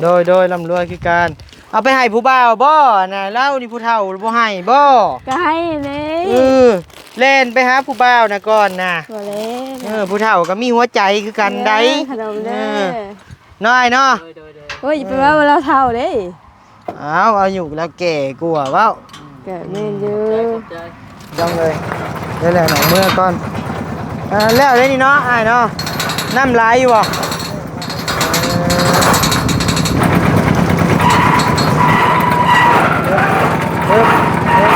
ໂດຍ ໂດຍ ລ່ຳລວຍຄືກັນ. ເອົາໄປໃຫ້ຜູ້ບ່າວບໍ່ນະ? ລາວນີ້ຜູ້ເຖົ້າບໍ່ໃຫ້ບໍ່? ກໍໃຫ້ແຫຼະ. ເອີ ແລ່ນໄປຫາຜູ້ບ່າວນະກ່ອນນະ. ບໍ່ແລ້ວ ເອີ ຜູ້ເຖົ້າກໍມີຫົວໃຈຄືກັນໃດ໋. ເອີ ຂະໜົມເດີ. ເອີ ນ້ອຍເນາະ. ໂດຍ ໂດຍ ໂດຍ. ໂອ້ຍ ຢ່າໄປເວົ້າວ່າລາວເຖົ້າເດ້. ອ້າວ ອາຍຸລາວແກ່ກວ່າເວົ້າ. ກໍແມ່ນຢູ່ ຂອບໃຈ ຂອບໃຈ ນ້ອງເອີຍ. ໄດ້ແລ້ວນ້ອງເມືອກ່ອນ. ອ່າ ແລ້ວເດ້ນີ້ເນາະ ອ້າຍເນາະ. ນ້ຳຫຼາຍຢູ່ບໍ່? ເອີ ເອີ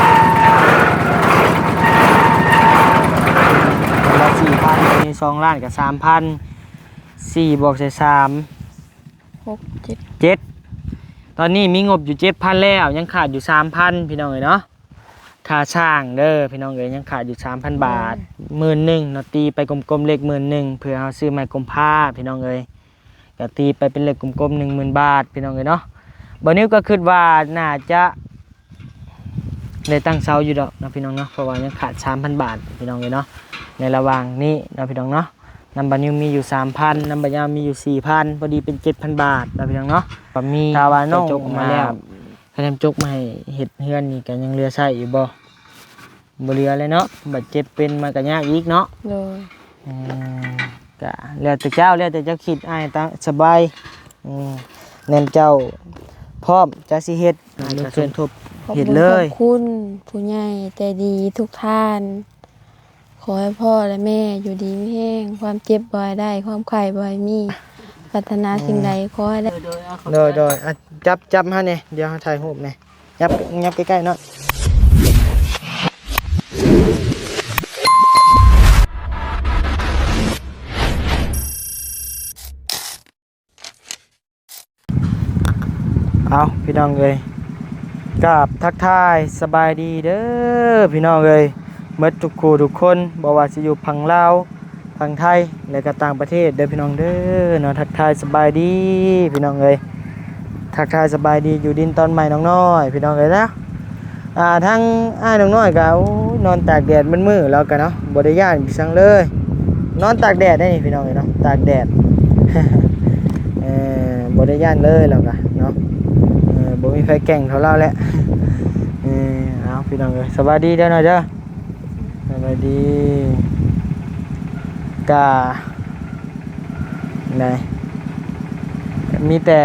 ຄົນລະສີ່ພັນ ມີສອງລ້ານກໍສາມພັນ. ສີ່ບວກໃສ່ສາມ ຫົກ ເຈັດ ເຈັດ. ຕອນນີ້ມີງົບຢູ່ເຈັດພັນແລ້ວ ຍັງຂາດຢູ່ສາມພັນ ພີ່ນ້ອງເອີຍເນາະ. ຄ່າຊ່າງເດີພີ່ນ້ອງເອີຍ ຍັງຂາດຢູ່ສາມພັນບາດ. ໂດຍ ໝື່ນໜຶ່ງເນາະ ຕີໄປກົມໆ ເລກໝື່ນໜຶ່ງ ເພື່ອເຮົາຊື້ໄມ້ກົມພ້າ ພີ່ນ້ອງເອີຍ. ກໍຕີໄປເປັນເລກກົມໆ ໜຶ່ງໝື່ນບາດ ພີ່ນ້ອງເອີຍເນາະ. ບ່າວນິວກໍຄິດວ່າໜ້າຈະ ໄດ້ຕັ້ງເສົາຢູ່ດອກເນາະ ພີ່ນ້ອງເນາະ ເພາະວ່າຍັງຂາດສາມພັນບາດ ພີ່ນ້ອງເອີຍເນາະ. ໃນລະຫວ່າງນີ້ເນາະ ພີ່ນ້ອງເນາະ ນຳບ່າວນິວມີຢູ່ສາມພັນ ນຳບ່າວຍາວມີຢູ່ສີ່ພັນ ພໍດີເປັນເຈັດພັນບາດເນາະ ພີ່ນ້ອງເນາະ. ກໍມີ ຖ້າວ່ານ້ອງ ຈະຈົກມາແລ້ວ ມາ ຖ້ານຳຈົກມາໃຫ້ເຮັດເຮືອນນີ້ ກໍຍັງເຫຼືອໃຊ້ຢູ່ບໍ່? ບໍ່ເຫຼືອແລ້ວເນາະ ບາດເຈັບເປັນມາກໍຍາກອີກເນາະ. ໂດຍ. ອືມ ກະແລ້ວແຕ່ເຈົ້າ ແລ້ວແຕ່ເຈົ້າຄິດ ອ້າຍຕາມສະບາຍ. ອືມ ແມ່ນເຈົ້າພ້ອມຈະຊິເຮັດ ອ້າຍກໍສົມທົບເຮັດເລີຍ. ຂອບຄຸນຂອບຄຸນຜູ້ໃຫຍ່ໃຈດີທຸກທ່ານ. ຂໍໃຫ້ພໍ່ແລະແມ່ຢູ່ດີມີແຮງ, ຄວາມເຈັບບໍ່ໃຫ້ໄດ້, ຄວາມໄຂ້ບໍ່ໃຫ້ມີ, ປາດຖະໜາສິ່ງໃດ ອືມ ຂໍໃຫ້ໄດ້. ໂດຍ ໂດຍ ອ່ະ ຈັບ ຈັບມາແດ່ ດຽວເຮົາຖ່າຍຮູບແດ່. ຫຍັບ ຫຍັບໃກ້ໆ ໜ້ອຍ. ເອົາ ພີ່ນ້ອງເອີຍ ກາບທັກທາຍສະບາຍດີເດີພີ່ນ້ອງເອີຍ ໝົດທຸກຄູ່ທຸກຄົນ ບໍ່ວ່າຊິຢູ່ຝັ່ງລາວ ຝັ່ງໄທ ແລະກໍຕ່າງປະເທດເດີພີ່ນ້ອງເດີເນາະ. ທັກທາຍສະບາຍດີພີ່ນ້ອງເອີຍ ທັກທາຍສະບາຍດີຢູ່ດິນຕອນໃໝ່ນ້ອງນ້ອຍພີ່ນ້ອງເອີຍນະ. ອ່າ ທາງອ້າຍນ້ອງນ້ອຍກໍ ໂອ້ຍ ນອນຕາກແດດໝົດມື້ແລ້ວກໍເນາະ ບໍ່ໄດ້ຢ້ານອີ່ຫຍັງເລີຍ. ນອນຕາກແດດໄດ໋ນີ້ພີ່ນ້ອງເອີຍເນາະ ຕາກແດດ ເອີ ບໍ່ໄດ້ຢ້ານເລີຍແລ້ວກໍເນາະ ເອີ ບໍ່ມີໃຜແກ່ງເທົ່າລາວແຫຼະ. ເອີ ເອົາ ພີ່ນ້ອງເອີຍ ສະບາຍດີເດີນ້ອຍເດີ. ສະບາຍດີ. ກະ ໄດ໋ ມີແຕ່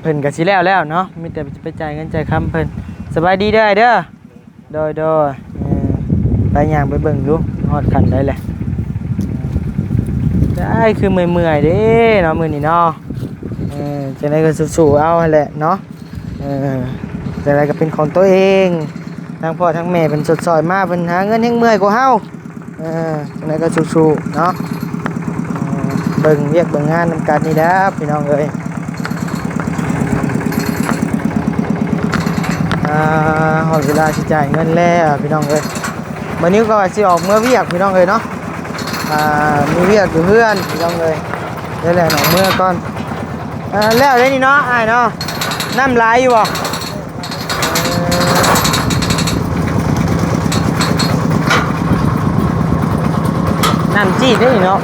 ເພິ່ນກະຊິແລ້ວແລ້ວເນາະ ມີແຕ່ໄປຈ່າຍເງິນຈ່າຍຄຳເພິ່ນ. ສະບາຍດີເດີອ້າຍເດີ. ໂດຍ ໂດຍ. ເອີ ໄປຍ່າງໄປເບິ່ງດູ ຮອດຂັ້ນໃດແຫຼະ. ໄດ້ຄືເມື່ອຍໆເດ້ເນາະ ມື້ນີ້ເນາະ. ເອີ ຈັ່ງໃດກໍສູ້ໆເອົາຫັ້ນແຫຼະເນາະ. ເອີ ຈັ່ງໃດກໍເປັນຂອງຕົວເອງ ທັງພໍ່ທັງແມ່ເພິ່ນຊົດຊ່ອຍມາ ເພິ່ນຫາເງິນແຮງເມື່ອຍກວ່າເຮົາ. ເອີ ຈັ່ງໃດກໍສູ້ໆເນາະ. ເອີ ເບິ່ງວຽກເບິ່ງງານນຳກັນນີ້ແຫຼະພີ່ນ້ອງເອີຍ. ອ່າ ຮອດເວລາຊິຈ່າຍເງິນແລ້ວພີ່ນ້ອງເອີຍ. ບາດນີ້ກໍວ່າຊິອອກເມືອວຽກພີ່ນ້ອງເອີຍເນາະ. ອ່າ ມີວຽກຢູ່ເຮືອນພີ່ນ້ອງເອີຍ ໄດ້ແລ້ວເນາະ ເມືອກ່ອນ. ອ່າ ແລ້ວເດ້ນີ້ເນາະ ອ້າຍເນາະ. ນ້ຳຫຼາຍຢູ່ບໍ່? ນ້ຳຈີດເດ້ນີ້ເນາະ.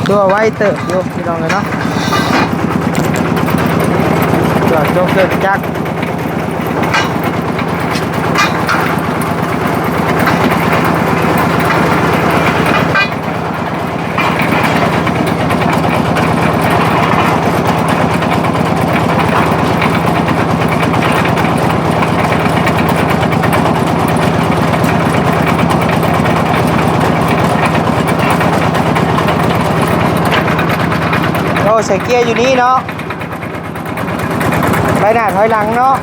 ຕົວໄວເຕີບຢູ່ພີ່ນ້ອງເອີຍເນາະ ຕົວຈົກເຄື່ອງຈັກ. ໂອ້ ໃສ່ເກຍຢູ່ນີ້ເນາະ ໄປໜ້າຖອຍຫຼັງເນາະ.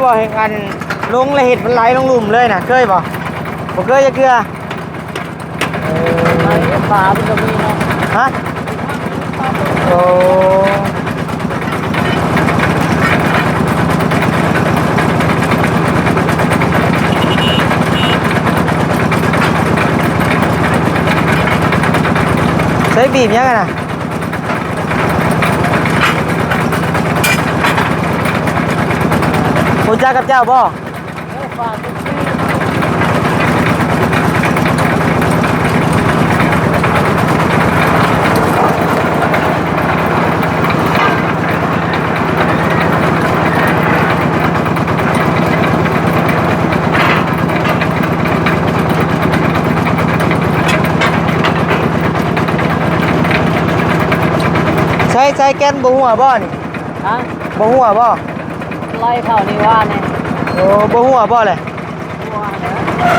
ບໍ່ ເຮັດອັນ ລົງແລ້ວເຮັດມັນໄຫຼລົງລຸ່ມເລີຍນະ ເຄີຍບໍ່? ບໍ່ເຄີຍຈັກເທື່ອ. ເອີ ປາມັນກໍມີເນາະ. ຮະ? ໂອ້ ໃຊ້ບີບຫຍັງຫັ້ນນະ? ຮູ້ຈັກກັບເຈົ້າບໍ່? ໃຊ້ ໃຊ້ແກ່ນບໍ່ຮົ່ວບໍ່ນີ້? ຮະ? ບໍ່ຮົ່ວບໍ່? ໄລ່ເຂົ້ານີ້ວ່ານີ້. ໂອ້ ບໍ່ຮົ່ວບໍ່ແຫຼະ? ຮົ່ວແຫຼະ. ໂອ້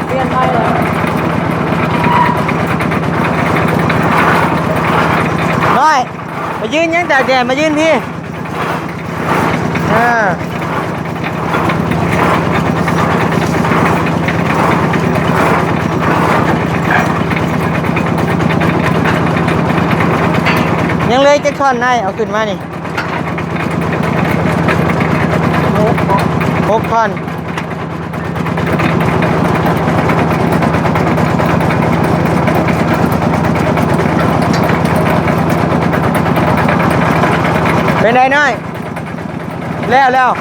ປ່ຽນໃໝ່ເລີຍ. ນ້ອຍ ມາຢືນຫຍັງຕາກແດດ ມາຢືນພີ້. ເອີ ຍັງເຫຼືອຈັກທ່ອນນາຍ ເອົາຂຶ້ນມານີ້? ຫົກ ຫົກທ່ອນ. ເປັນໃດນ້ອຍ? ແລ້ວ ແລ້ວ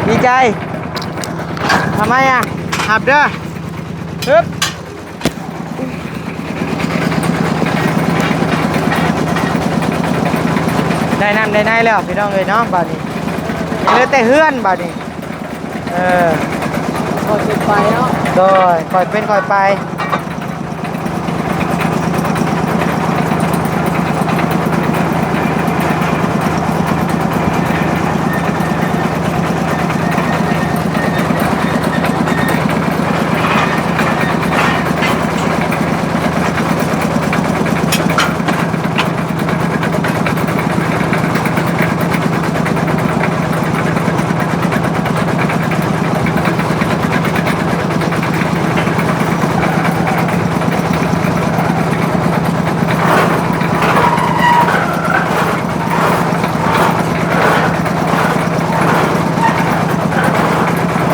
ດີໃຈ. ທຳໄມອະ? ຮັບເດີ. ຮຶບ. ໄດ້ນ້ຳໄດ້ໃນແລ້ວພີ່ນ້ອງເອີຍເນາະ ບາດນີ້ ເຫຼືອແຕ່ເຮືອນບາດນີ້. ເອີ ຄ່ອຍເປັນໄປເນາະ. ໂດຍ ຄ່ອຍເປັນຄ່ອຍໄປ.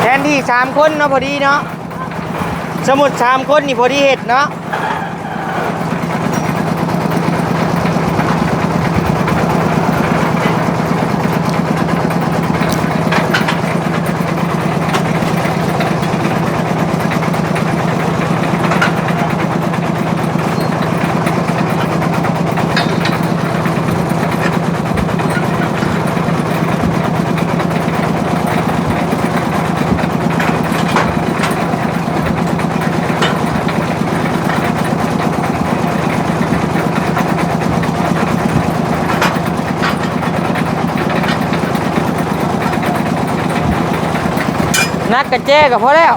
ແທນທີ່ສາມຄົນເນາະ ພໍດີເນາະ. ສົມມຸດສາມຄົນນີ້ພໍດີເຮັດເນາະ. ໜັກກະແຈກໍພໍແລ້ວ.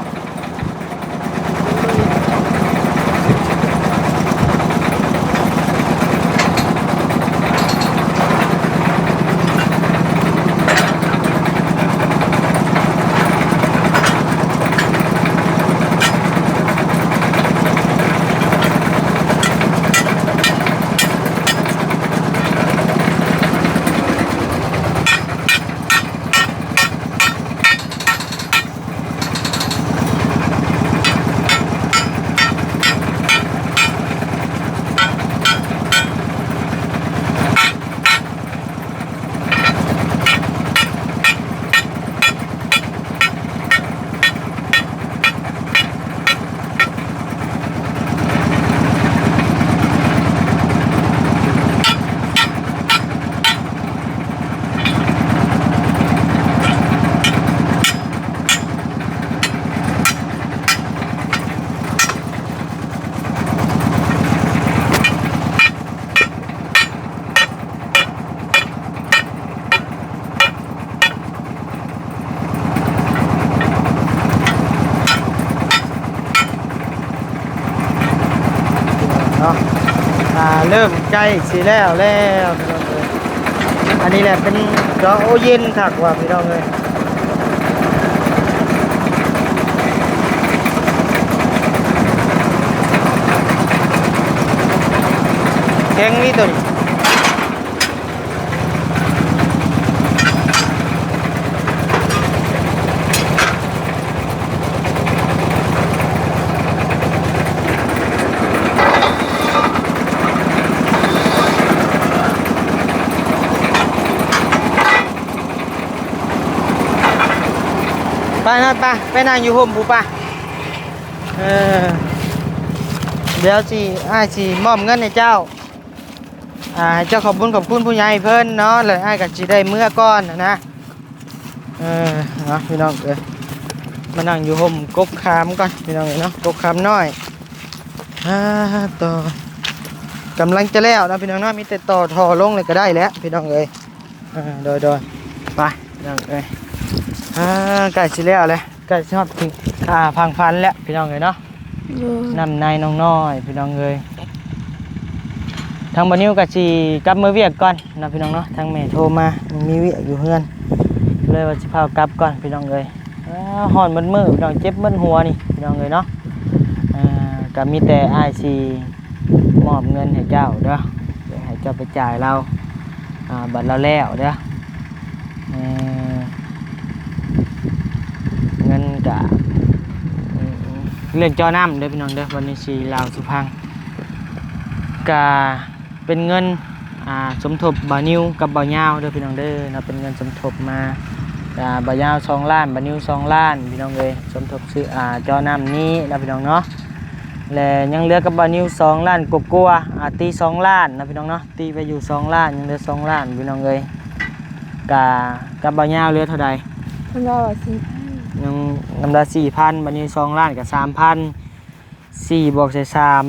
ເນາະ ອ່າ ເລີ່ມໃກ້ຊິແລ້ວແລ້ວ ພີ່ນ້ອງເອີຍ. ອັນນີ້ແຫຼະເປັນເຈາະ ໂອ້ ເຢັນຄັກວ່າພີ່ນ້ອງເອີຍ. ແຂງນີ້ໂຕນີ້. ໄປນອນໄປ ໄປນັ່ງຢູ່ຮົ່ມພຸ້ນໄປ. ເອີ ດຽວຊິ ອ້າຍຊິມອບເງິນໃຫ້ເຈົ້າ ອ່າ ໃຫ້ເຈົ້າຂອບບຸນຂອບຄຸນຜູ້ໃຫຍ່ເພິ່ນເນາະ ແລ້ວອ້າຍກໍຊິໄດ້ເມືອກ່ອນນະ. ເອີ ເນາະ ພີ່ນ້ອງເອີຍ ມານັ່ງຢູ່ຮົ່ມກົກຂາມກ່ອນ ພີ່ນ້ອງເອີຍເນາະ ກົກຂາມນ້ອຍ. ອ່າ ຕໍ່ ກຳລັງຈະແລ້ວເນາະ ພີ່ນ້ອງເນາະ ມີແຕ່ຕໍ່ທໍ່ລົງເລີຍກໍໄດ້ແຫຼະ ພີ່ນ້ອງເອີຍ. ເອີ ໂດຍ ໂດຍ ໄປ ພີ່ນ້ອງເອີຍ. ອ່າ ໃກ້ຊິແລ້ວແຫຼະ ໃກ້ຊິຮອດ ອ່າ ຝັ່ງຝັນແລ້ວ ພີ່ນ້ອງເອີຍເນາະ. ໂດຍ ນ້ຳໃນນ້ອງນ້ອຍ ພີ່ນ້ອງເອີຍ. ທາງບ່າວນິວກໍຊິກັບເມືອວຽກກ່ອນເນາະ ພີ່ນ້ອງເນາະ ທາງແມ່ໂທມາ ມີວຽກຢູ່ເຮືອນ ເລີຍວ່າຊິພາກັບກ່ອນ ພີ່ນ້ອງເອີຍ. ອ່າ ຮ້ອນໝົດມື້ ພີ່ນ້ອງ ເຈັບໝົດຫົວນີ້ ພີ່ນ້ອງເອີຍເນາະ. ອ່າ ກໍມີແຕ່ອ້າຍຊິມອບເງິນໃຫ້ເຈົ້າເດີ ດຽວໃຫ້ເຈົ້າໄປຈ່າຍລາວ ອ່າ ບັດລາວແລ້ວເດີ. ເອີ ເງິນກະ ເລື່ອງເຈາະນ້ຳເດີພີ່ນ້ອງເດີ ວັນນີ້ຊິເລົ່າສູ່ຟັງ. ກະເປັນເງິນ ອ່າ ສົມທົບບ່າວນິວກັບບ່າວຍາວເດີພີ່ນ້ອງເດີເນາະ ເປັນເງິນສົມທົບມາ. ກະບ່າວຍາວສອງລ້ານ ບ່າວນິວສອງລ້ານ ພີ່ນ້ອງເອີຍ ສົມທົບຊື້ ອ່າ ເຈາະນ້ຳນີ້ເນາະ ພີ່ນ້ອງເນາະ. ແລະ ຍັງເຫຼືອກັບບ່າວນິວສອງລ້ານກວ່າໆ ອ່າ ຕີສອງລ້ານເນາະ ພີ່ນ້ອງເນາະ. ຕີໄປຢູ່ສອງລ້ານ ຍັງເຫຼືອສອງລ້ານ ພີ່ນ້ອງເອີຍ. ກະກັບບ່າວຍາວເຫຼືອເທົ່າໃດ? ເພິ່ນວ່າວ່າສີ່ພັນ ຍັງນຳລາວສີ່ພັນ ບັດນີ້ສອງລ້ານກໍສາມພັນ ສີ່ບວກໃສ່ສາມ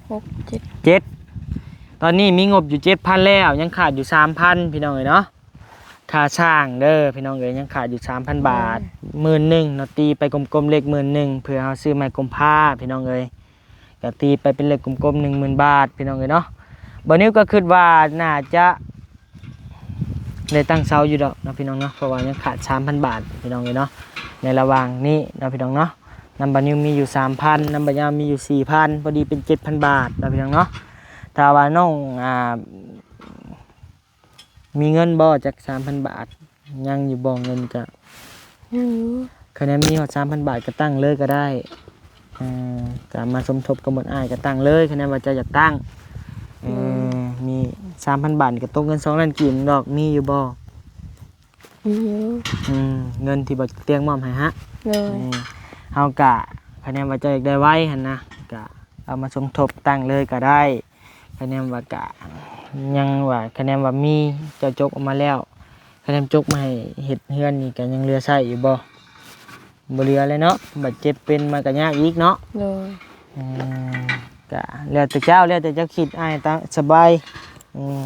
ຫົກ ເຈັດ ເຈັດ. ຕອນນີ້ມີງົບຢູ່ເຈັດພັນແລ້ວ ຍັງຂາດຢູ່ສາມພັນ ພີ່ນ້ອງເອີຍເນາະ. ຄ່າຊ່າງເດີພີ່ນ້ອງເອີຍ ຍັງຂາດຢູ່ສາມພັນບາດ ໝື່ນໜຶ່ງເນາະ ຕີໄປກົມໆ ເລກໝື່ນໜຶ່ງ ເພື່ອເຮົາຊື້ໄມ້ກົມພ້າ ພີ່ນ້ອງເອີຍ. ກະຕີໄປເປັນເລກກົມໆ ໜຶ່ງໝື່ນບາດ ພີ່ນ້ອງເອີຍເນາະ. ບ່າວນິວກໍຄິດວ່າໜ້າຈະໄດ້ຕັ້ງເສົາຢູ່ດອກເນາະ ພີ່ນ້ອງເນາະ ເພາະວ່າຍັງຂາດສາມພັນບາດ ພີ່ນ້ອງເອີຍເນາະ. ໃນລະຫວ່າງນີ້ເນາະ ພີ່ນ້ອງເນາະ ນຳບ່າວນິວມີຢູ່ສາມພັນ ນຳບ່າວຍາວມີຢູ່ສີ່ພັນ ພໍດີເປັນເຈັດພັນບາດເນາະ ພີ່ນ້ອງເນາະ. ຖ້າວ່ານ້ອງ ອ່າ ມີເງິນບໍ່ຈັກສາມພັນບາດ? ຍັງຢູ່ບໍ່ເງິນກະ ຍັງຢູ່. ຄະແນນມີຮອດສາມພັນບາດກະຕັ້ງເລີຍກະໄດ້. ເອີ ກະມາສົມທົບກັບໝົດອ້າຍກະຕັ້ງເລີຍ ຄະແນນວ່າເຈົ້າຢາກຕັ້ງ. ເອີ ໂດຍ ມີສາມພັນບາດນີ້ກະຕົກເງິນສອງລ້ານກີບດອກ ມີຢູ່ບໍ່? ມີຢູ່. ອືມ ເງິນທີ່ບໍ່ຕຽງມອບໃຫ້ຫະ? ໂດຍ. ເອີ ເຮົາກະ ຄະແນນວ່າເຈົ້າຢາກໄດ້ໄວຫັ້ນນະ ກະ ເອົາມາສົມທົບຕັ້ງເລີຍກະໄດ້. ຄະແນນວ່າກະຍັງວ່າ ຄະແນນວ່າມີ ເຈົ້າຈົກອອກມາແລ້ວ ຄະແນນຈົກມາໃຫ້ເຮັດເຮືອນນີ້ກະຍັງເຫຼືອໃຊ້ຢູ່ບໍ່? ບໍ່ເຫຼືອແລ້ວເນາະ ບາດເຈັບເປັນມາກະຍາກອີກເນາະ. ໂດຍ. ອືມ ກະແລ້ວແຕ່ເຈົ້າ ແລ້ວແຕ່ເຈົ້າຄິດ ອ້າຍຕາມສະບາຍ. ອືມ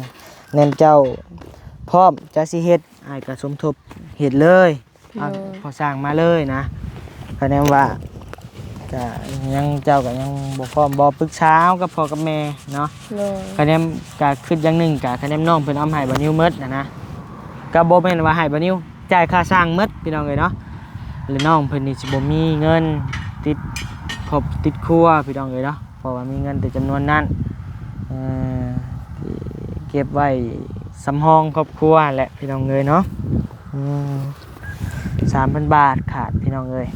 ແນນເຈົ້າພ້ອມຈະຊິເຮັດ ອ້າຍກະສົມທົບເຮັດເລີຍ. ໂດຍ. ເອົາພໍ່ຊ່າງມາເລີຍນະ. ຄະແນນວ່າກະຍັງ ເຈົ້າກະຍັງບໍ່ພ້ອມບໍ່ປຶກສາເອົາກັບພໍ່ກັບແມ່ເນາະ. ໂດຍ. ຄະແນນກະຄິດຢ່າງໜຶ່ງ ກະຄະແນນນ້ອງເພິ່ນເອົາມາໃຫ້ບ່າວນິວໝົດຫັ້ນນະ ກະບໍ່ແມ່ນວ່າໃຫ້ບ່າວນິວຈ່າຍຄ່າຊ່າງໝົດ ພີ່ນ້ອງເອີຍເນາະ. ແລະ ນ້ອງເພິ່ນນີ້ຊິບໍ່ມີເງິນຕິດຄອບຕິດຄົວ ພີ່ນ້ອງເອີຍເນາະ. ເພາະວ່າມີເງິນແຕ່ຈຳນວນນັ້ນ ເອີ ເກັບໄວ້ສຳຮອງຄອບຄົວແຫຼະ ພີ່ນ້ອງເອີຍເນາະ. ອືມ ສາມພັນບາດຂາດ ພີ່ນ້ອງເອີຍ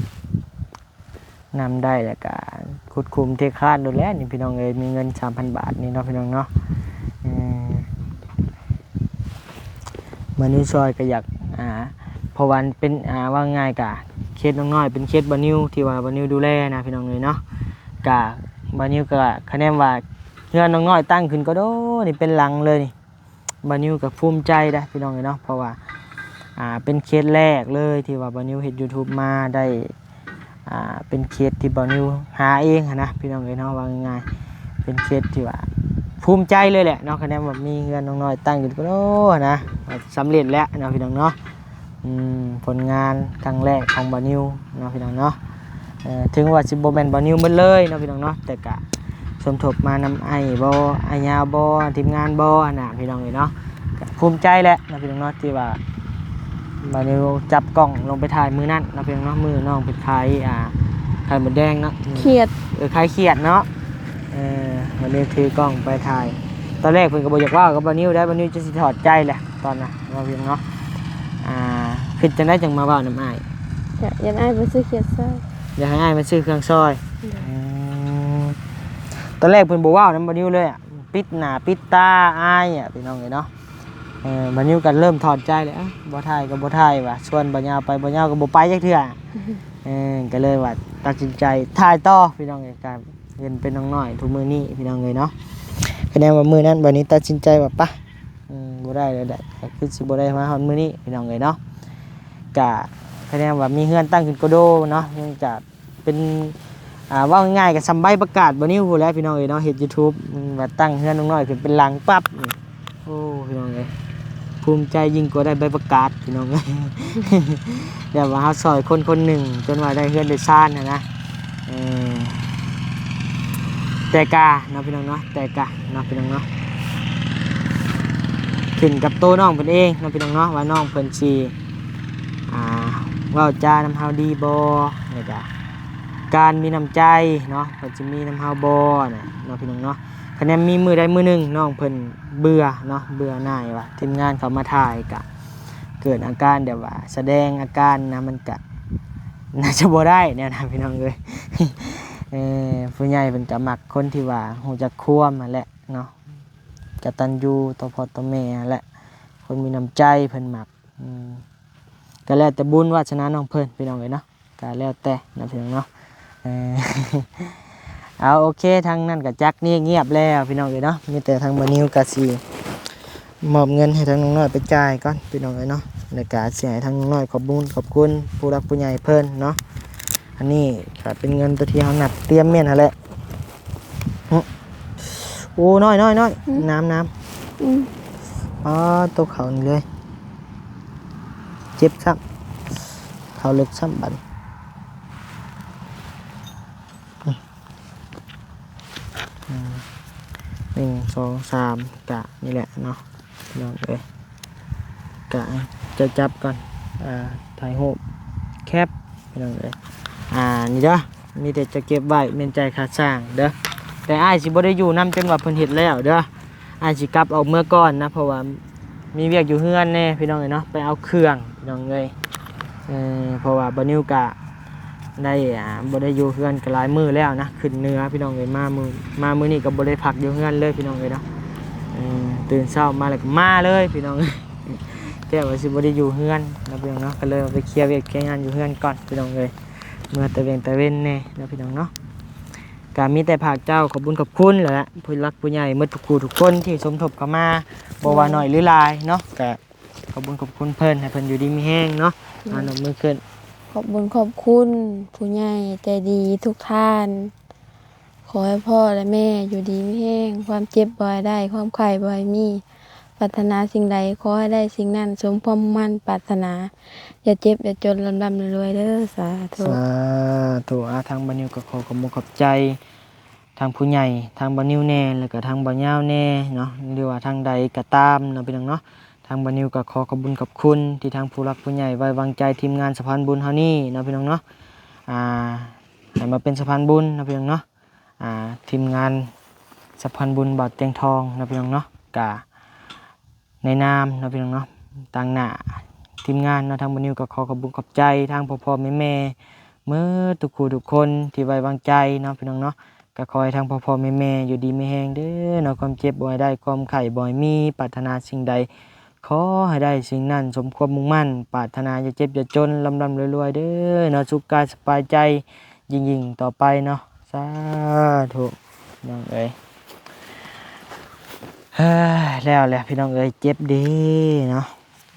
ນຳໄດ້ແລ້ວກະຂຸດຂຸມເທຄານໂລດແຫຼະນີ້ ພີ່ນ້ອງເອີຍ ມີເງິນສາມພັນບາດນີ້ເນາະ ພີ່ນ້ອງເນາະ. ອືມ ມານິວຊອຍກະຢາກ ອ່າ ເພາະວ່າເປັນ ອ່າ ວ່າງ່າຍກະເຂດນ້ອງນ້ອຍເປັນເຂດບ່າວນິວ ທີ່ວ່າບ່າວນິວດູແລນະ ພີ່ນ້ອງເອີຍເນາະ. ກະບ່າວນິວກະຄະແນນວ່າເຮືອນນ້ອງນ້ອຍຕັ້ງຂຶ້ນກະໂດນີ້ເປັນຫຼັງເລີຍນີ້ ບ່າວນິວກະພູມໃຈເດ້ ພີ່ນ້ອງເອີຍເນາະ. ເພາະວ່າ ອ່າ ເປັນເຂດແລກເລີຍທີ່ວ່າບ່າວນິວເຮັດຢູທູບມາໄດ້ ອ່າ ເປັນເຂດທີ່ບ່າວນິວຫາເອງຫັ້ນນະ ພີ່ນ້ອງເອີຍເນາະ. ວ່າງ່າຍໆ ເປັນເຂດທີ່ວ່າພູມໃຈເລີຍແຫຼະເນາະ. ຄະແນນວ່າມີເຮືອນນ້ອງນ້ອຍຕັ້ງຢູ່ກະໂດຫັ້ນນະ ສຳເລັດແລ້ວເນາະ ພີ່ນ້ອງເນາະ. ອືມ ຜົນງານຄັ້ງແລກຂອງບ່າວນິວເນາະ ພີ່ນ້ອງເນາະ. ເອີ ເຖິງວ່າຊິບໍ່ແມ່ນບ່າວນິວໝົດເລີຍເນາະ ພີ່ນ້ອງເນາະ ແຕ່ກະສົມທົບມານຳອ້າຍບໍ່ ອ້າຍຍາວບໍ່ ທີມງານບໍ່ຫັ້ນນະ ພີ່ນ້ອງເອີຍເນາະ. ກໍພູມໃຈແຫຼະເນາະພີ່ນ້ອງເນາະ ທີ່ວ່າບ່າວນິວຈັບກ້ອງລົງໄປຖ່າຍມື້ນັ້ນເນາະພີ່ນ້ອງເນາະ ມື້ນ້ອງເພິ່ນຂາຍ ອ່າ ໄຂ່ມົດແດງເນາະ ຂຽດ ເອີ ຂາຍຂຽດເນາະ ເອີ ບ່າວນິວຖືກ້ອງໄປຖ່າຍ ຕອນແລກເພິ່ນກໍບໍ່ຢາກເວົ້າກັບບ່າວນິວໄດ໋ ບ່າວນິວຈົນຊິຖອດໃຈແຫຼະຕອນນັ້ນເນາະພີ່ນ້ອງເນາະ ອ່າ ຄິດຈັ່ງໃດຈັ່ງມາເວົ້ານຳອ້າຍ? ກໍຢ້ານອ້າຍບໍ່ຊື້ຂຽດຊ່ອຍ ຢາກໃຫ້ອ້າຍມາຊື້ເຄື່ອງຊ່ອຍ ໂດຍ ອືມ ຕອນແລກເພິ່ນບໍ່ເວົ້ານຳບ່າວນິວເລີຍ ປິດໜ້າປິດຕາອາຍອະ ພີ່ນ້ອງເອີຍເນາະ ເອີ ບ່າວນິວກໍເລີ່ມຖອດໃຈແລ້ວ ເອີ ບໍ່ຖ່າຍກໍບໍ່ຖ່າຍວ່າ ຊວນບ່າວຍາວໄປ ບ່າວຍາວກໍບໍ່ໄປຈັກເທື່ອ ເອີ ກໍເລີຍວ່າຕັດສິນໃຈຖ່າຍຕໍ່ ພີ່ນ້ອງເອີຍ ກໍເຫັນເປັນນ້ອງນ້ອຍທຸກມື້ນີ້ ພີ່ນ້ອງເອີຍເນາະ ຄະແນນວ່າມື້ນັ້ນ ບາດນີ້ຕັດສິນໃຈວ່າ ປະ ອືມ ບໍ່ໄດ້ແລ້ວແຫຼະ ກໍຄືຊິບໍ່ໄດ້ມາຮອດມື້ນີ້ ພີ່ນ້ອງເອີຍເນາະ ກະຄະແນນວ່າມີເຮືອນຕັ້ງຂຶ້ນກະໂດເນາະ ເນື່ອງຈາກ ເປັນ ອ່າ ເວົ້າງ່າຍໆກໍສ່ຳໃບປະກາດບ່າວນິວພຸ້ນແຫຼະ ພີ່ນ້ອງເອີຍເນາະ ເຮັດຢູທູບ ອືມ ວ່າຕັ້ງເຮືອນນ້ອງນ້ອຍຂຶ້ນເປັນຫຼັງປັບ ໂອ້ ພີ່ນ້ອງເອີຍ ພູມໃຈຍິ່ງກວ່າໄດ້ໃບປະກາດ ພີ່ນ້ອງເອີຍ ແບບວ່າເຮົາຊ່ອຍຄົນຄົນໜຶ່ງ ຈົນວ່າໄດ້ເຮືອນໄດ້ຊານຫັ້ນນະ ເອີ ແຕ່ກະເນາະ ພີ່ນ້ອງເນາະ ແຕ່ກະເນາະ ພີ່ນ້ອງເນາະ ຂຶ້ນກັບໂຕນ້ອງເພິ່ນເອງເນາະ ພີ່ນ້ອງເນາະ ວ່ານ້ອງເພິ່ນຊິ ອ່າ ເວົ້າຈານຳເຮົາດີບໍ່ ແລ້ວກະການມີນ້ຳໃຈເນາະ ເພິ່ນຊິມີນຳເຮົາບໍ່ນະເນາະ ພີ່ນ້ອງເນາະ ຄະແນນມີມື້ໃດມື້ໜຶ່ງນ້ອງເພິ່ນເບື່ອເນາະ ເບື່ອໜ່າຍວ່າທີມງານເຂົາມາຖ່າຍ ກະເກີດອາການແບບວ່າສະແດງອາການນະ ມັນກະໜ້າຈະບໍ່ໄດ້ແນວນັ້ນ ພີ່ນ້ອງເອີຍ ເອີ ຜູ້ໃຫຍ່ເພິ່ນກະມັກຄົນທີ່ວ່າຮູ້ຈັກຄວາມຫັ້ນແຫຼະເນາະ ກະຕັນຍູຕໍ່ພໍ່ຕໍ່ແມ່ຫັ້ນແຫຼະ ຄົນມີນ້ຳໃຈເພິ່ນມັກ ອືມ ກໍແລ້ວແຕ່ບຸນວາດສະໜານ້ອງເພິ່ນ ພີ່ນ້ອງເອີຍເນາະ ກໍແລ້ວແຕ່ເນາະ ພີ່ນ້ອງເນາະ ເອີ ເອົາ ໂອເຄ ທາງນັ້ນກໍຈັກນີ້ງຽບແລ້ວ ພີ່ນ້ອງເອີຍເນາະ ມີແຕ່ທາງບ່າວນິວກໍຊິມອບເງິນໃຫ້ທາງນ້ອງນ້ອຍໄປຈ່າຍກ່ອນ ພີ່ນ້ອງເອີຍເນາະ ແລ້ວກໍຊິໃຫ້ທາງນ້ອງນ້ອຍຂອບບຸນຂອບຄຸນຜູ້ຫຼັກຜູ້ໃຫຍ່ເພິ່ນເນາະ ອັນນີ້ກໍເປັນເງິນຕົວທີ່ເຮົານັດຕຽມແມ່ນຫັ້ນແຫຼະ ໂອ້ ນ້ອຍໆ ອືມ ນ້ຳ ນ້ຳ ອືມ ອໍ ຕົກເຂົ້ານີ້ເລີຍ ເຈັບຊ້ຳ ເຂົ້າເລິກຊ້ຳບັດນີ້ ອືມ ອືມ ໜຶ່ງ ສອງ ສາມ ກະນີ້ແຫຼະເນາະ ພີ່ນ້ອງເອີຍ ກະຈະຈັບກ່ອນ ອ່າ ຖ່າຍຮູບແຄບ ພີ່ນ້ອງເອີຍ ອ່າ ນີ້ເດີ ມີແຕ່ຈະເກັບໄວ້ແມ່ນຈ່າຍຄ່າສ້າງເດີ ແຕ່ອ້າຍຊິບໍ່ໄດ້ຢູ່ນຳຈົນວ່າເພິ່ນເຮັດແລ້ວເດີ ອ້າຍຊິກັບອອກເມືອກ່ອນນະ ເພາະວ່າມີວຽກຢູ່ເຮືອນແດ່ ພີ່ນ້ອງເອີຍເນາະ ໄປເອົາເຄື່ອງ ພີ່ນ້ອງເອີຍ ເອີ ເພາະວ່າບ່າວນິວກະ ໄດ້ ອ່າ ບໍ່ໄດ້ຢູ່ເຮືອນກໍຫຼາຍມື້ແລ້ວນະ ຂຶ້ນເໜືອ ພີ່ນ້ອງເອີຍ ມາມື້ ມາມື້ນີ້ກໍບໍ່ໄດ້ພັກຢູ່ເຮືອນເລີຍ ພີ່ນ້ອງເອີຍເນາະ ເອີ ຕື່ນເຊົ້າມາແລ້ວກໍມາເລີຍ ພີ່ນ້ອງເອີຍ ແທ້ວ່າຊິບໍ່ໄດ້ຢູ່ເຮືອນເນາະ ພີ່ນ້ອງເນາະ ກໍເລີຍວ່າໄປເຄຍວຽກເຄຍງານຢູ່ເຮືອນກ່ອນ ພີ່ນ້ອງເອີຍ ເມືອຕາເວັນຕາເວັນແດ່ເນາະ ພີ່ນ້ອງເນາະ ກໍມີແຕ່ພາກເຈົ້າຂອບບຸນຂອບຄຸນແຫຼະ ຜູ້ຫຼັກຜູ້ໃຫຍ່ໝົດທຸກຜູ້ທຸກຄົນທີ່ສົມທົບເຂົ້າມາ ບໍ່ວ່າ ໂດຍ ໜ້ອຍຫຼືຫຼາຍເນາະ ກໍ ຂອບບຸນຂອບຄຸນເພິ່ນ ໃຫ້ເພິ່ນຢູ່ດີມີແຮງເນາະ ໂດຍ ອາ ນົບມືຂຶ້ນ ຂອບບຸນຂອບຄຸນຜູ້ໃຫຍ່ໃຈດີທຸກທ່ານ ຂໍໃຫ້ພໍ່ແລະແມ່ຢູ່ດີມີແຮງ ຄວາມເຈັບບໍ່ໃຫ້ໄດ້ ຄວາມໄຂ້ບໍ່ໃຫ້ມີ ປາດຖະໜາສິ່ງໃດຂໍໃຫ້ໄດ້ສິ່ງນັ້ນ ສົມຄວາມມຸ່ງໝັ້ນປາດຖະໜາ ຢ່າເຈັບຢ່າຈົນ ລ່ຳໆລວຍໆເດີ ສາທຸ ສາທຸ ອາ ທາງບ່າວນິວກໍຂໍຂອບອົກຂອບໃຈ ທາງຜູ້ໃຫຍ່ ທາງບ່າວນິວແດ່ ແລ້ວກໍທາງບ່າວຍາວແດ່ເນາະ ຫຼືວ່າທາງໃດກໍຕາມເນາະ ພີ່ນ້ອງເນາະ ທາງບ່າວນິວກໍຂໍຂອບບຸນຂອບຄຸນ ທີ່ທາງຜູ້ຫຼັກຜູ້ໃຫຍ່ໄວ້ວາງໃຈທີມງານສະພານບຸນເຮົານີ້ເນາະ ພີ່ນ້ອງເນາະ ອ່າ ໃຫ້ມາເປັນສະພານບຸນເນາະ ພີ່ນ້ອງເນາະ ອ່າ ທີມງານສະພານບຸນບ່າວຕຽງທອງເນາະ ພີ່ນ້ອງເນາະ ກະ ໃນນາມເນາະ ພີ່ນ້ອງເນາະ ຕາງໜ້າທີມງານເນາະ ທາງບ່າວນິວກໍຂໍຂອບບຸນຂອບໃຈທາງພໍ່ໆແມ່ໆ ໝົດທຸກຜູ້ທຸກຄົນທີ່ໄວ້ວາງໃຈເນາະ ພີ່ນ້ອງເນາະ ກໍຂໍໃຫ້ທາງພໍ່ໆແມ່ໆຢູ່ດີມີແຮງເດີເນາະ ຄວາມເຈັບບໍ່ໃຫ້ໄດ້ ຄວາມໄຂ້ບໍ່ໃຫ້ມີ ປາດຖະໜາສິ່ງໃດຂໍໃຫ້ໄດ້ສິ່ງນັ້ນ ສົມຄວາມມຸ່ງໝັ້ນປາດຖະໜາ ຢ່າເຈັບຢ່າຈົນ ລ່ຳໆລວຍໆເດີເນາະ ສຸກກາຍສະບາຍໃຈ ຍິ່ງໆຕໍ່ໄປເນາະ ສາທຸ ພີ່ນ້ອງເອີຍ ເຮີ້ຍ ແລ້ວແຫຼະພີ່ນ້ອງເອີຍ ເຈັບເດ້ເນາະ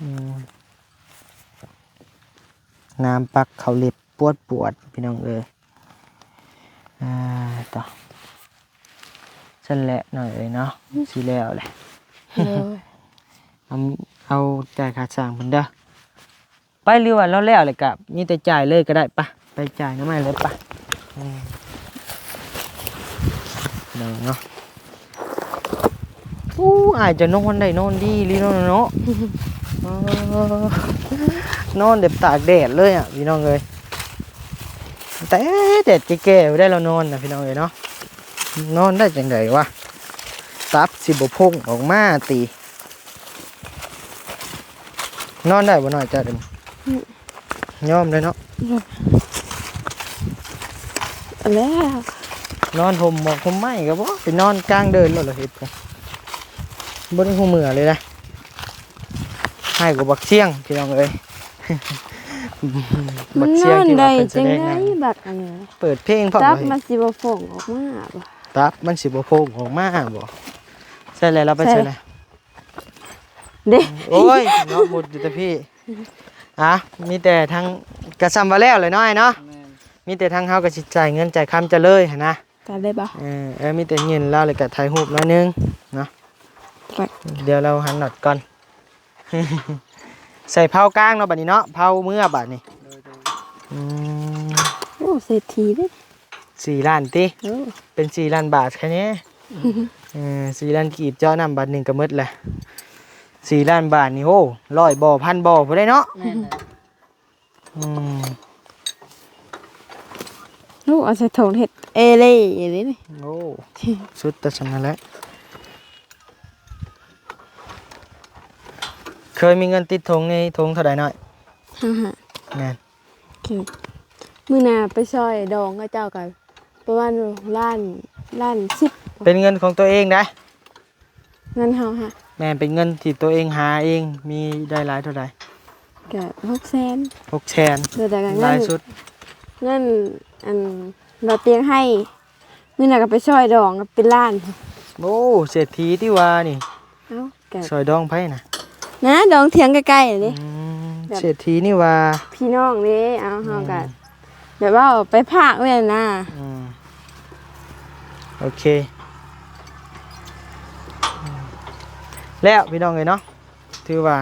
ອືມ ນ້ຳປັກເຂົ້າເລັບປວດໆ ພີ່ນ້ອງເອີຍ ອ່າ ຕໍ່ ຊັ້ນແຫຼະນ້ອງເອີຍເນາະ ຊິແລ້ວແຫຼະ ໂດຍ ເອົາ ເອົາຈ່າຍຄ່າສ້າງເພິ່ນເດີ. ໄປ ຫຼືວ່າລາວແລ້ວແລ້ວກະມີແຕ່ຈ່າຍເລີຍກໍໄດ້ ປະ ໄປຈ່າຍໜໍ່ໄມ້ເລີຍ ປະ ເນາະ ເນາະ. ໂອ້ ອ້າຍເຈົ້ານອນໄດ້ນອນດີອີ່ຫຼີເນາະ ເນາະ ເອີ ນອນແບບຕາກແດດເລີຍອະ ພີ່ນ້ອງເອີຍ ແຕ່ແດດແກ່ໆ ໄດ້ລາວນອນນະ ພີ່ນ້ອງເອີຍເນາະ ນອນໄດ້ຈັ່ງໃດວະ ຕັບຊິບໍ່ໂພງອອກມາຕິ ນອນໄດ້ບໍ່ນ້ອຍເຈົ້າດຽວນີ້? ອືມ ຍອມເລີຍເນາະ ແລ້ວ ນອນຫົ່ມໝອກຫົ່ມໄມ້ກໍບໍ່ ໄປນອນກາງເດີ່ນໂລດລະເຮັດ ບໍ່ໄດ້ຮູ້ເມື່ອເລີຍນະ ຮ້າຍກວ່າບັກຊຽງ ພີ່ນ້ອງເອີຍ ບັກຊຽງທີ່ວ່າເພິ່ນສະແດງໃນ ມັນນອນໄດ້ຈັ່ງໃດບັກອັນນີ້ ເປີດເພງພ້ອມ ຕັບມັນຊິບໍ່ໂພງອອກມາບໍ່? ຕັບມັນຊິບໍ່ໂພງອອກມາບໍ່? ໃສ່ແລ້ວ ລາວໄປໃສ່ແລ້ວ? ເດ້ ໂອ້ຍ ເນາະ ມຸດຢູ່ແຕ່ພີ້ ອ່ະ ມີແຕ່ທາງ ກະຊ່ຳວ່າແລ້ວແຫຼະເນາະ ອ້າຍເນາະ ແມ່ນ ມີແຕ່ທາງເຮົາກໍຊິຈ່າຍເງິນຈ່າຍຄຳເຈົ້າເລີຍຫັ້ນນະ ກະໄດ້ບໍ່? ເອີ ເອີ ມີແຕ່ຍື່ນລາວ ແລ້ວກະຖ່າຍຮູບໜ້ອຍໜຶ່ງເນາະ ໄດ້ ດຽວລາວຫັນນັດກ່ອນ ໃສ່ເພົາກາງເນາະ ບາດນີ້ເນາະ ເພົາເມືອບາດນີ້ ໂດຍໆ ອືມ ໂອ້ ເສດຖີເດ້ ສີ່ລ້ານຕິ? ເອີ ເປັນສີ່ລ້ານບາດຄະແນ ເອີ ສີ່ລ້ານກີບ ເຈາະນ້ຳບາດໜຶ່ງກໍໝົດແຫຼະ ສີ່ລ້ານບາດນີ້ ໂອ້ ຮ້ອຍບໍ່ ພັນບໍ່ ພຸ້ນໃດ໋ເນາະ ແມ່ນແຫຼະ ອືມ ໂອ້ ເອົາໃສ່ຖົງເຮັດເອເລ່ເດ້ນີ້ ໂອ້ ສຸດແຕ່ສ່ຳນັ້ນແຫຼະ ເຄີຍມີເງິນຕິດຖົງໃນຖົງເທົ່າໃດນ້ອຍ? ຫ້າ ແມ່ນ ຄືມື້ໜ້າໄປຊ່ອຍດອງເຂົາເຈົ້າກໍປະມານລ້ານ ລ້ານສິບ ເປັນເງິນຂອງຕົວເອງໃດ໋ ເງິນເຮົາຫະ ແມ່ນ ເປັນເງິນທີ່ຕົວເອງຫາເອງ ມີໄດ້ຫຼາຍເທົ່າໃດ? ກະຫົກແສນ ຫົກແສນ ໂດຍ ແຕ່ກະເງິນຫຼາຍສຸດ ເງິນອັນບ່າວຕຽງໃຫ້ ມື້ນັ້ນກໍໄປຊ່ອຍດອງເປັນລ້ານ ໂອ້ ເສດຖີຕິວ່ານີ້ ເອົ້າ ກະຊ່ອຍດອງໃຜນະ? ນະ ດອງຖຽງໃກ້ໆນີ້ ອືມ ແບບເສດຖີນີ້ວ່າ ພີ່ນ້ອງເດ້ ເອົາ ເຮົາກະ ອືມ ແບບວ່າໄປພາກແມ່ນນະ ອືມ ໂອເຄ ແລ້ວພີ່ນ້ອງເອີຍເນາະ ຖືວ່າ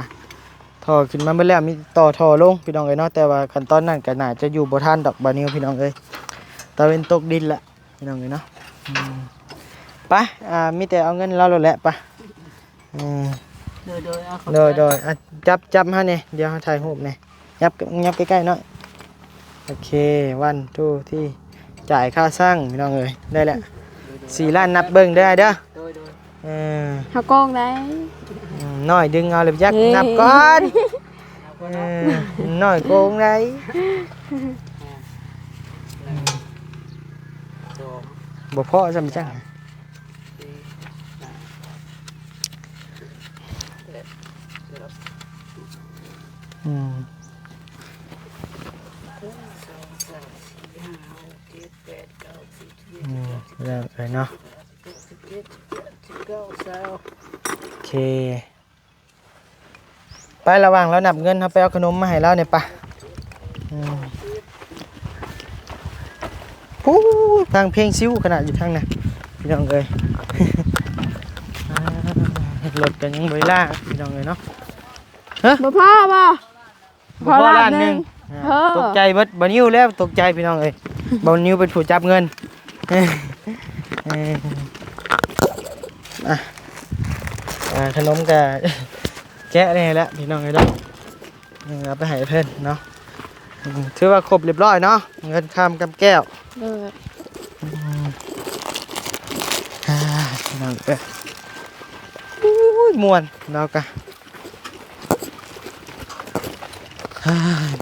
ທໍ່ຂຶ້ນມາເບິດແລ້ວ ມີຕໍ່ທໍ່ລົງພີ່ນ້ອງເອີຍເນາະ ແຕ່ວ່າຂັ້ນຕອນນັ້ນກໍໜ້າຈະຢູ່ບໍ່ທັນດອກ ບ່າວນິວ ພີ່ນ້ອງເອີຍ ຕາເວັນຕົກດິນລະ ພີ່ນ້ອງເອີຍເນາະ ອືມ ໄປ ອ່າ ມີແຕ່ເອົາເງິນໃຫ້ລາວໂລດແຫຼະ ໄປ ເອີ ໂດຍໆ ເອົາ ຂອບໃຈ ໂດຍໆ ອ່ະ ຈັບ ຈັບໃຫ້ແດ່ ດຽວເຮົາຖ່າຍຮູບແດ່ ຫຍັບ ຫຍັບໃກ້ໆໜ້ອຍ ໂອເຄ ວັນ ທູ ທີ ຈ່າຍຄ່າຊ່າງ ພີ່ນ້ອງເອີຍ ໄດ້ແລ້ວ ສີ່ລ້ານ ນັບເບິ່ງເດີອ້າຍເດີ ໂດຍໆ ເອີ ເຮົາໂກງໄດ້ ອືມ ນ້ອຍດຶງເອົາແລ້ວ ຢາກ ເອີ ນັບກ່ອນ ເອີ ນ້ອຍໂກງໄດ້ ບໍ່ພໍຊ້ຳຈັງ ອືມ ອືມ ແລ້ວໄປເນາະ ໂອເຄ ໄປ ລະຫວ່າງລາວນັບເງິນ ເຮົາໄປເອົາຂະໜົມມາໃຫ້ລາວແດ່ປະ ອືມ ພູ້ ທາງເພງຊິວຂະໜາດຢູ່ທາງນັ້ນ ພີ່ນ້ອງເອີຍ ອ່າ ລົດກໍຍັງບໍ່ໄດ້ລາ ພີ່ນ້ອງເອີຍເນາະ ຮະ ບໍ່ພໍບໍ່? ບໍ່ພໍລ້ານໜຶ່ງ ເອີ ຕົກໃຈເບິດ ບ່າວນິວແລ້ວຕົກໃຈ ພີ່ນ້ອງເອີຍ ບ່າວນິວເປັນຜູ້ຈັບເງິນ ເອີ ອ່ະ ອ່າ ຂະໜົມກະແກະແດ່ແລ້ວ ພີ່ນ້ອງເອີຍເນາະ ເອີ ເອົາໄປໃຫ້ເພິ່ນເນາະ ອືມ ຖືວ່າຄົບຮຽບຮ້ອຍເນາະ ເງິນຄຳກຳແກ້ວ ເອີ ອືມ ອ່າ ພີ່ນ້ອງເອີຍ ໂອ້ຍ ມ່ວນ ລາວກະ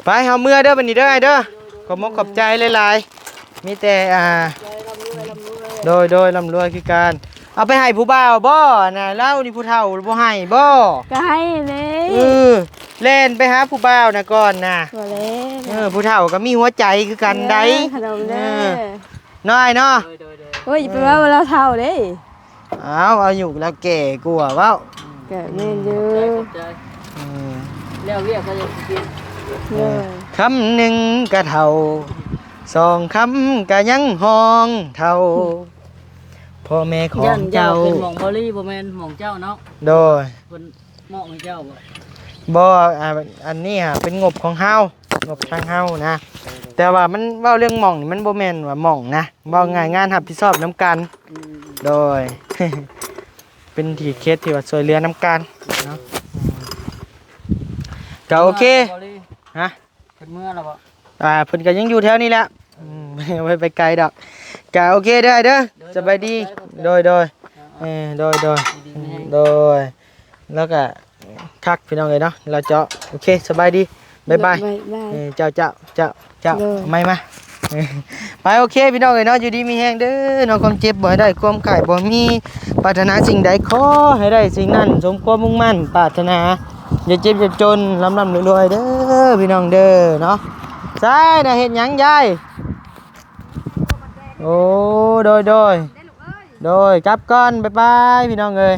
ໄປ ເຮົາເມືອເດີ ບັດນີ້ເດີ ອ້າຍເດີ ຂອບມົກຂອບໃຈຫຼາຍໆ ມີແຕ່ ອ່າ ໂດຍ ໂດຍ ລ່ຳລວຍຄືກັນ ເອົາໄປໃຫ້ຜູ້ບ່າວບໍ່ນະ ລາວນີ້ຜູ້ເຖົ້າບໍ່ໃຫ້ບໍ່ ກໍໃຫ້ເດ້ ເອີ ແລ່ນໄປຫາຜູ້ບ່າວນະກ່ອນນະ ບໍ່ແລ້ວ ເອີ ຜູ້ເຖົ້າກໍມີຫົວໃຈຄືກັນໃດ ເອີ ຂະໜົມເດີ ເອີ ນ້ອຍເນາະ ໂດຍ ໂດຍ ໂດຍ ໂອ້ຍ ຢ່າໄປເວົ້າວ່າລາວເຖົ້າເດ້ ອ້າວ ອາຍຸລາວແກ່ກວ່າເວົ້າ ກໍແມ່ນຢູ່ ຂອບໃຈ ຂອບໃຈ ອືມ ແລ້ວວຽກກໍຍັງຊິກິນ ເອີ ເອີ ຄຳໜຶ່ງກະເຖົ້າ ສອງຄຳກະຍັງຮ້ອງເຖົ້າ ພໍ່ແມ່ຂອງເຈົ້າ ຢ້ານເຈົ້າເປັນໝອງບໍລີ ບໍ່ແມ່ນໝອງເຈົ້າເນາະ ໂດຍ ເພິ່ນ ມອບໃຫ້ເຈົ້າບໍ່? ບໍ່ ອ່າ ອັນນີ້ຫາເປັນງົບຂອງເຮົາ ງົບທາງເຮົານະ ແຕ່ວ່າມັນເວົ້າເລື່ອງໝອງນີ້ ມັນບໍ່ແມ່ນວ່າໝອງນະ ເວົ້າງ່າຍ ງານຮັບຜິດຊອບນຳກັນ ອືມ ໂດຍ ເປັນທີ່ເຂດທີ່ວ່າຊ່ວຍເຫຼືອນຳກັນເນາະ ກໍໂອເຄ ຮະ ເພິ່ນເມືອແລ້ວບໍ່? ອ່າ ເພິ່ນກໍຍັງຢູ່ແຖວນີ້ແຫຼະ ອືມ ບໍ່ໄປໄກດອກ ກໍໂອເຄເດີອ້າຍເດີ ສະບາຍດີ ໂດຍ ໂດຍ ເອີ ໂດຍ ໂດຍ ໂດຍ ແລ້ວກໍຄັກພີ່ນ້ອງເອີຍເນາະ ລາວເຈາະ ໂອເຄ ສະບາຍດີ ບາຍບາຍ ບາຍບາຍ ເອີ ເຈົ້າ ເຈົ້າ ເຈົ້າ ເຈົ້າ ໂດຍ ໄມມາ ໄປ ໂອເຄ ພີ່ນ້ອງເອີຍເນາະ ຢູ່ດີມີແຮງເດີເນາະ ຄວາມເຈັບບໍ່ໃຫ້ໄດ້ ຄວາມໄຂ້ບໍ່ມີ ປາດຖະໜາສິ່ງໃດຂໍໃຫ້ໄດ້ສິ່ງນັ້ນ ສົມຄວາມມຸ່ງໝັ້ນປາດຖະໜາ ຢ່າເຈັບຢ່າຈົນ ລ່ຳໆລວຍໆເດີ ພີ່ນ້ອງເດີເນາະ ໃສນະ ເຮັດຫຍັງຍາຍ? ໂອ້ ໂດຍ ໂດຍ ໂດຍ ກັບກ່ອນ ບາຍບາຍ ພີ່ນ້ອງເອີຍ.